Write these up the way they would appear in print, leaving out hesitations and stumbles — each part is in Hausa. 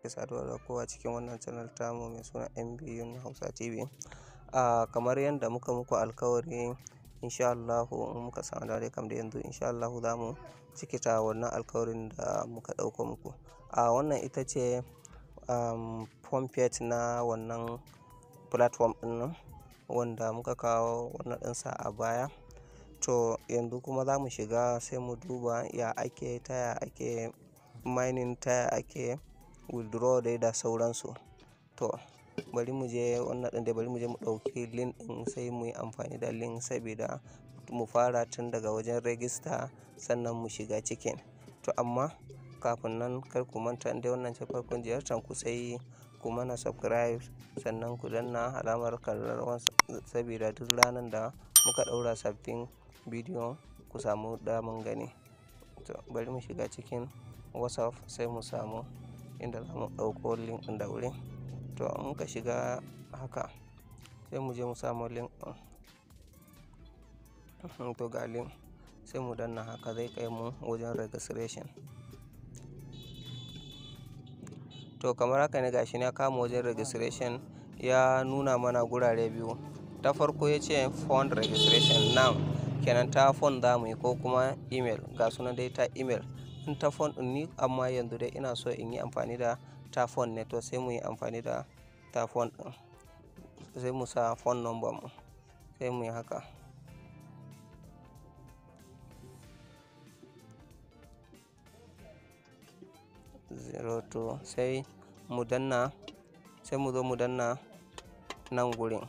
Saduwa da ku a cikin wannan channel tamu mai suna MBU Hausa TV. Kamar yadda muka muku alkawari, insha Allahu in muka samu dare kam da yanzu, insha Allahu za mu cikita wannan alkawarin da muka ɗauko muku. Wannan ita ce home page na wannan platform ɗin nan wanda muka kawo wannan ɗinsa a baya. To, yanzu kuma za mu shiga, sai mu duba ya ake, ta ya ake mining, ta ya ake withdraw dai da sauransu. To, bari mu je wannan ɗin dai, bari mu je mu ɗauki link ɗin, sai mu yi amfani da link saboda mu fara tun daga wajen register, sannan mu shiga cikin. To, amma kafin nan, kar ku manta, in dai wannan ce farkon ziyartar ku, sai ku mana subscribe, sannan ku danna alamar ƙararrawar, saboda duk ranar da muka ɗaura sabbin bidiyo ku samu daman gani. To, bari mu shiga cikin WhatsApp, sai mu samu inda za mu ɗauko link ɗin da wuri. To, in muka shiga haka, sai mu je mu samu link ɗin. To, ga link, sai mu danna haka, zai kai mu wajen registration. To, kamar haka ne, gashi ya kama wajen registration, ya nuna mana gurare biyu. Ta farko ya ce phone registration now, kenan ta phone za mu yi ko kuma email. Ga sunan dai ta email. In ta phone ɗin ni, amma yanzu dai ina so in yi amfani da ta phone ne. To, sai mu yi amfani da ta phone ɗin. Sai mu sa phone number mu. Sai mu yi haka. 02, sai mu danna, sai mu zo mu danna nan gurin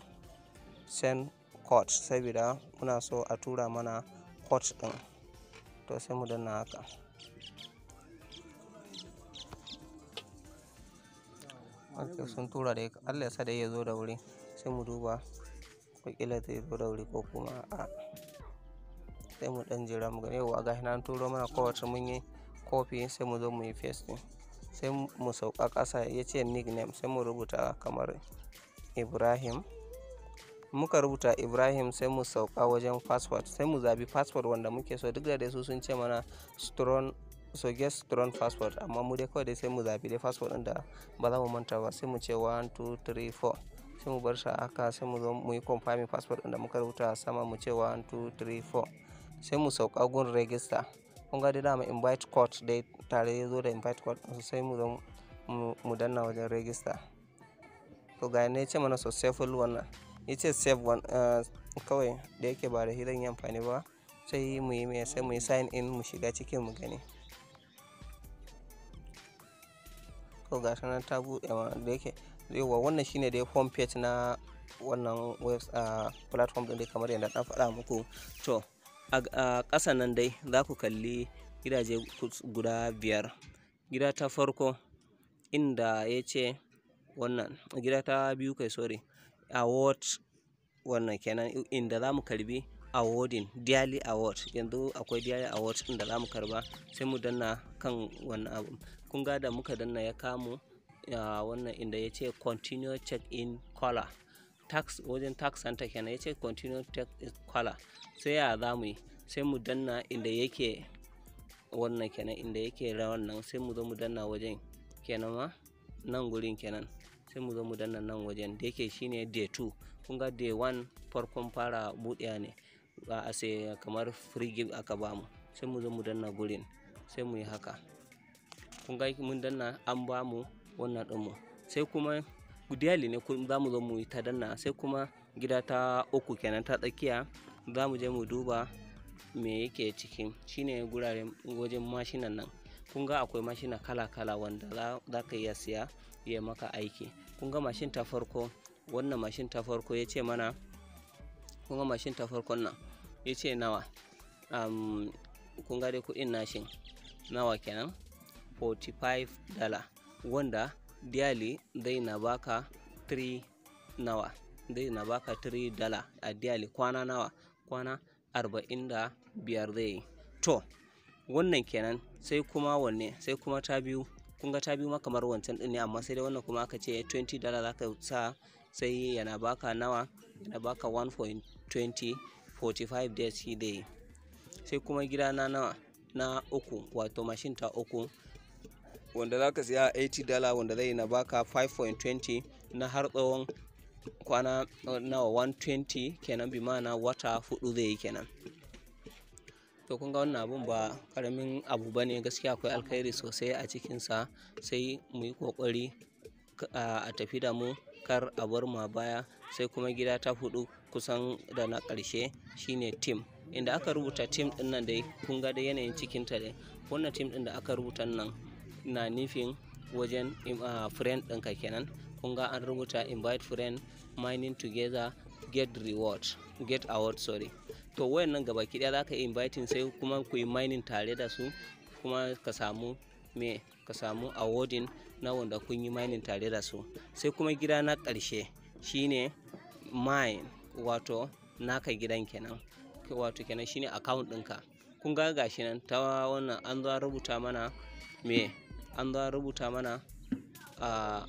send code, saboda muna so a tura mana code ɗin. To, sai mu danna haka. Ok, sun tura dai, Allah ya sa dai ya zo da wuri. Sai mu duba, waƙila zai zo da wuri ko kuma a'a. Sai mu ɗan jira mu gani. Yauwa, gashi nan an turo mana code, mun yi copy, sai mu zo mu yi pasting. Sai mu sauka ƙasa, ya ce nickname, sai mu rubuta kamar Ibrahim. Muka rubuta Ibrahim, sai mu sauka wajen password, sai mu zabi password wanda muke so. Duk da dai su sun ce mana strong, so get strong password, amma mu dai kawai dai sai mu zabi dai password ɗin da ba za mu manta ba. Sai mu ce 1 2 3 4, sai mu bar shi haka. Sai mu zo mu yi confirming password ɗin da muka rubuta a sama, mu ce 1 2 3 4, sai mu sauka gun register. Kun ga dai dama invite code dai tare ya zo da invite code ɗin, sai mu zo mu danna wajen register. To, ga ne ya ce mana successful. Wannan ya ce save one kawai, da yake ba da shi zan yi amfani ba. Sai mu yi mai, sai mu yi sign in, mu shiga cikin mu gani. To, ga nan ta buɗe mana. Da yake yauwa, wannan shine dai home page na wannan web platform ɗin dai, kamar yadda na faɗa muku. To, a ƙasa nan dai za ku kalli gidaje guda biyar. Gida ta farko inda ya ce wannan gida ta biyu kai, sorry, award wannan kenan, inda za mu karbi awarding, daily award. Yanzu akwai daily award inda za mu karba, sai mu danna kan wannan abu. Kun ga da muka danna, ya kamu wannan inda ya ce continue check in caller task, wajen task center kenan, ya ce continue check in caller. Sai ya za mu yi? Sai mu danna inda yake wannan kenan, inda yake rawan nan. Sai mu zo mu danna wajen kenan ma, nan gurin kenan. Sai mu zo mu danna nan wajen da yake shine day 2. Kun ga day 1 farkon fara buɗewa ne, a sai kamar free gift aka bamu. Sai mu zo mu danna gurin, sai mu yi haka. Kun ga mun danna, an bamu wannan ɗinmu. Sai kuma daily ne za mu zo mu yi ta danna. Sai kuma gida ta uku kenan, ta tsakiya, za mu je mu duba me yake ciki, shine guraren wajen mashinan nan. Kun ga akwai mashina kala kala wanda za ka iya siya ya maka aiki. Kun ga mashin ta farko, wannan mashin ta farko ya ce mana, kun ga mashin ta farkon nan ya ce nawa? Kun ga dai kuɗin nashin nawa kenan? $45, wanda daily zai na baka 3 nawa? Zai na baka $3 a daily. Kwana nawa? Kwana 45 zai yi. To, wannan kenan. Sai kuma wanne? Sai kuma ta biyu. Kun ga ta biyu ma kamar wancan din ne, amma sai dai wannan kuma aka ce $20 zaka sa, sai yana baka nawa? Yana baka 1.20, 45 days shi dai. Sai kuma gida na nawa? Na uku, wato mashin ta uku. wanda za ka siya $80, wanda zai na baka 5.20 na har tsawon kwana nawa? 120 kenan, bi ma'ana wata 4 zai yi kenan. To, kun ga wannan abun ba karamin abu ba ne gaskiya, akwai alkhairi sosai a cikinsa. Sai mu yi kokari a tafi da mu, kar a bar mu a baya. Sai kuma gida ta hudu, kusan da na ƙarshe, shine team. Inda aka rubuta team din nan dai, kun ga dai yanayin cikinta dai. Wannan team din da aka rubuta nan na nufin wajen friend ɗinka kenan. Kun ga an rubuta "invite friend, mining together, get reward", get award, sorry. To, wayannan gabaki ɗaya za ka yi inviting, sai kuma ku yi mining tare da su, kuma ka samu me? Ka samu awarding na wanda kun yi mining tare da su. Sai kuma gida na ƙarshe shine mine, wato naka gidan kenan, wato kenan shine account ɗinka. Kun ga gashi nan ta wannan an zo an rubuta mana me? An zo an rubuta mana a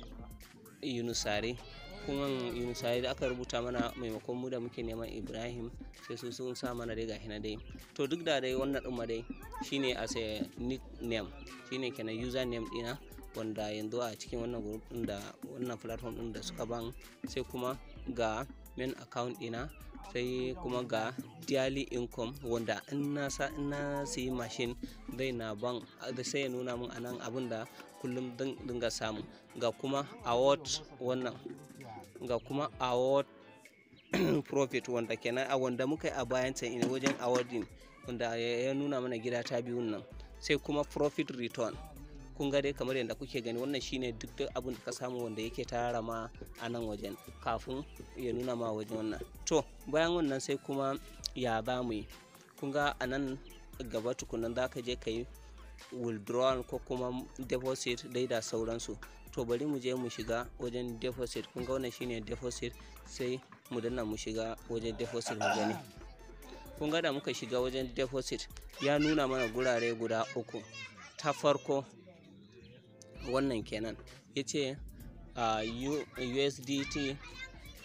Yunusari. Kuma Yunusari da aka rubuta mana, maimakon mu da muke neman Ibrahim, sai su sun sa mana dai gashi na dai. To, duk da dai wannan ɗin ma dai shine as a nickname, shine kenan username ɗina wanda yanzu a cikin wannan group ɗin da wannan platform ɗin da suka ban. Sai kuma ga main account ɗina, sai kuma ga daily income, wanda in na sa, in na siyi machine, zai na ban, sai ya nuna min anan abin da kullum dinga samu. Ga kuma award wannan, ga kuma award profit, wanda kenan a wanda muka yi a bayan can ina wajen awarding, wanda ya nuna mana gida ta biyun nan. Sai kuma profit return. Kun ga dai kamar yadda kuke gani, wannan shine duk abin da ka samu wanda yake tara ma a nan wajen kafin ya nuna ma wajen wannan. To, bayan wannan sai kuma ya za mu yi? Kun ga a nan gaba tukunan za ka je ka yi withdrawal ko kuma deposit dai da sauransu. To, bari mu je mu shiga wajen deposit. Kun ga wannan shine deposit. Sai mu danna mu shiga wajen deposit mu gani. Kun ga da muka shiga wajen deposit, ya nuna mana gurare guda uku. Ta farko wannan kenan, ya ce USDT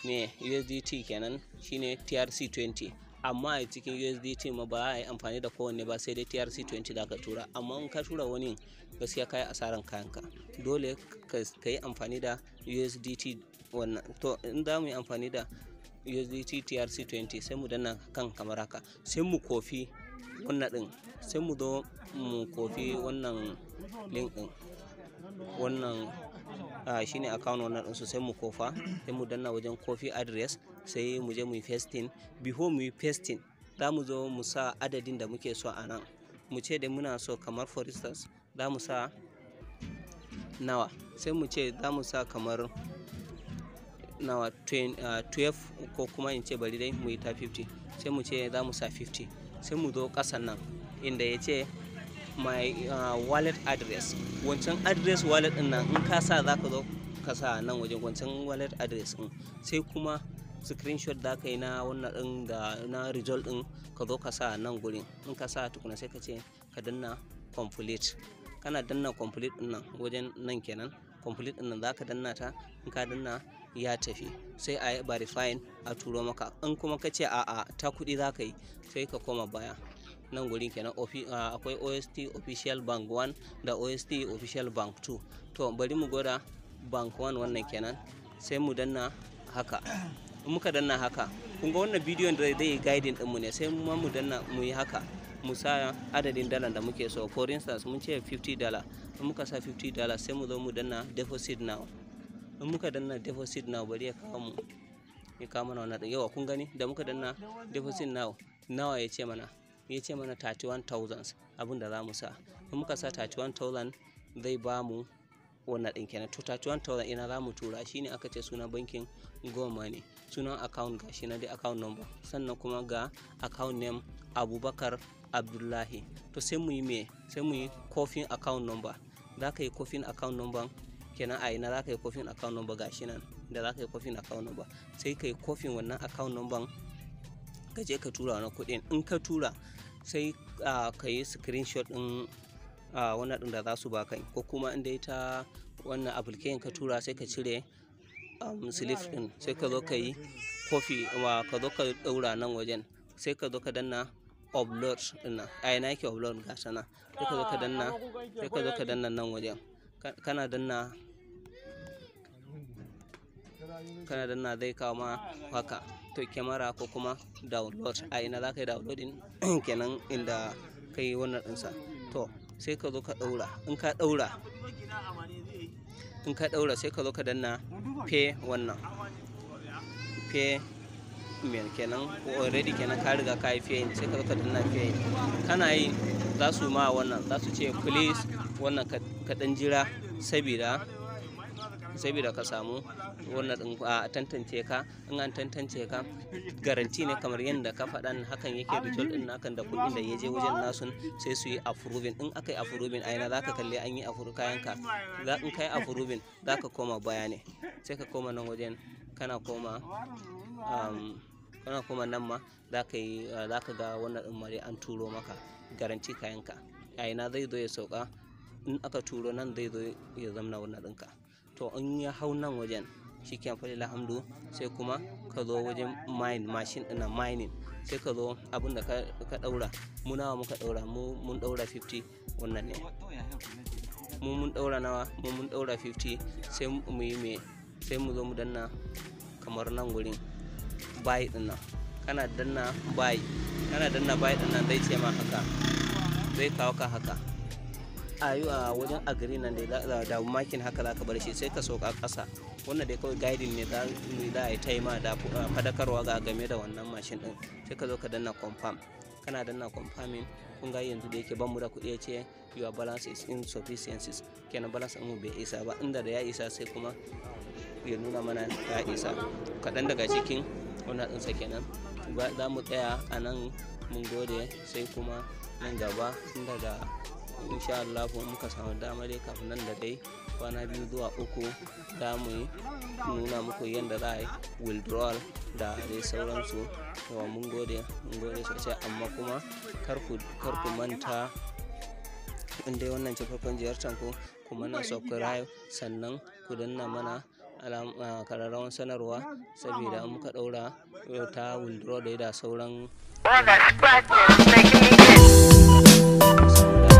ne, USDT kenan shine TRC20. Amma a cikin USDT ma ba a yi amfani da kowanne ba, sai dai TRC20 da ka tura. Amma in ka tura wani, gaskiya ka yi asaran kayanka. Dole ka yi amfani da USDT wannan. To, in za mu yi amfani da USDT TRC20, sai mu danna kan kamar haka, sai mu copy wannan din, sai mu zo mu copy wannan link din. Wannan shine account wannan din su. Sai mu kofa, sai mu danna wajen copy address, sai mu je mu yi pasting. Before mu yi pasting, za mu zo mu sa adadin da muke so a nan. Mu ce da muna so, kamar for instance, za mu sa nawa? Sai mu ce za mu sa kamar nawa? 12, ko kuma in ce bari dai mu yi ta 50. Sai mu ce za mu sa 50. Sai mu zo ƙasan nan inda ya ce my wallet address. Wancan address wallet din nan, in ka sa, za ka zo ka sa nan wajen wancan wallet address din. Sai kuma screenshot da ka yi na wannan din da na result din, ka zo ka sa nan gurin. In ka sa tukuna, sai ka ce ka danna complete. Kana danna complete din nan, wajen nan kenan, complete din nan za ka danna ta. In ka danna, ya tafi, sai a yi verifying a turo maka. In kuma ka ce a'a, ta kuɗi za ka yi, sai ka koma baya nan gurin kenan. Akwai OST official bank 1 da OST official bank 2. To, bari mu gwada bank 1 wannan kenan. Sai mu danna haka. In muka danna haka, kun ga wannan bidiyon da zai yi guiding ɗinmu ne. Sai mu mu danna mu yi haka, mu sa adadin dalar da muke so. For instance, mun ce $50. In muka sa $50, sai mu zo mu danna deposit now. In muka danna deposit now, bari ya kawo mu, ya kawo mana wannan. Yawa, kun gani, da muka danna deposit now, nawa ya ce mana? Ya ce mana 31,000 abin da za mu sa. In muka sa 31,000, zai ba mu wannan ɗin kenan. To, 31,000 ina za mu tura? Shine aka ce sunan bankin Goma ne, sunan account ga shi na dai, account number, sannan kuma ga account name Abubakar Abdullahi. To, sai mu yi me? Sai mu yi copying account number. Za ka yi copying account number kenan. A ina za ka yi copying account number? Ga shi nan da za ka yi copying account number. Sai ka yi copying wannan account number, ka je ka tura wani kuɗin. In ka tura, sai ka yi screenshot ɗin wannan ɗin da za su baka, ko kuma in dai ta wannan application ka tura, sai ka cire slip ɗin, sai ka zo ka yi copy, ka zo ka ɗaura nan wajen. Sai ka zo ka danna upload ɗin nan. A ina yake upload? Ga sana. Sai ka zo ka danna, sai ka zo ka danna nan wajen. Kana danna nan wajen, Kana danna, kana danna, zai kawo ma haka. To, kyamara ko kuma download, a ina za ka yi downloading kenan inda ka yi wannan ɗinsa. To, sai ka zo ka ɗaura. In ka ɗaura, sai ka zo ka danna pay. Wannan payment kenan. Already kenan ka riga ka yi paying. Sai ka zo ka danna pay. Kana yi, za su ma wannan, za su ce please wannan ka ɗan jira sabida ka samu wannan ɗin a tantance ka. In an tantance ka, guarantee ne kamar yadda ka faɗan hakan yake. Result ɗin nakan da kuɗin da ya je wajen nasun, sai su yi approving. In aka yi approving, a ina za ka kalli an yi approve kayanka? In ka yi approving, za ka koma baya ne, sai ka koma nan wajen. Kana koma nan ma za ka ga wannan ɗin ma dai an turo maka guarantee kayanka. A ina zai zo ya sauka? In aka turo nan, zai zo ya zamna wannan ɗinka. To, in ya hau nan wajen, shi ke alhamdu. Sai kuma ka zo wajen mine machine ɗin mining. Sai ka zo abin da ka ɗaura. Mu nawa muka ɗaura? Mu mun ɗaura 50 wannan ne. Mu mun ɗaura nawa? Mu mun ɗaura 50. Sai mu yi me? Sai mu zo mu danna kamar nan gurin buy ɗin nan. Kana danna buy, kana danna buy ɗin nan, zai ce ma haka, zai kawo ka haka. A yi a wajen agree nan da da makin haka za ka bar shi. Sai ka sauka ƙasa. Wannan dai kawai guiding ne za a yi taima da fadakarwa ga game da wannan mashin din. Sai ka zo ka danna confirm. Kana danna confirming, kun ga yanzu da yake ban mu da kuɗi, ya ce your balance is insufficient. Kenan balance mu bai isa ba. Inda da ya isa, sai kuma ya nuna mana ya isa. Kaɗan daga cikin wannan ɗinsa kenan. Za mu tsaya a nan. Mun gode, sai kuma nan gaba inda da insha Allah muka samu dama dai, kafin nan da dai kwana 2 zuwa 3, za mu yi nuna muku yadda za a yi withdrawal da dai sauransu. Yawa, mun gode, mun gode sosai. Amma kuma kar ku manta, in dai wannan ce farkon ziyartar ku, ku mana subscribe, sannan ku danna mana kararrawan sanarwa, saboda in muka ɗaura ta withdraw da sauran All that scratching is making me itch.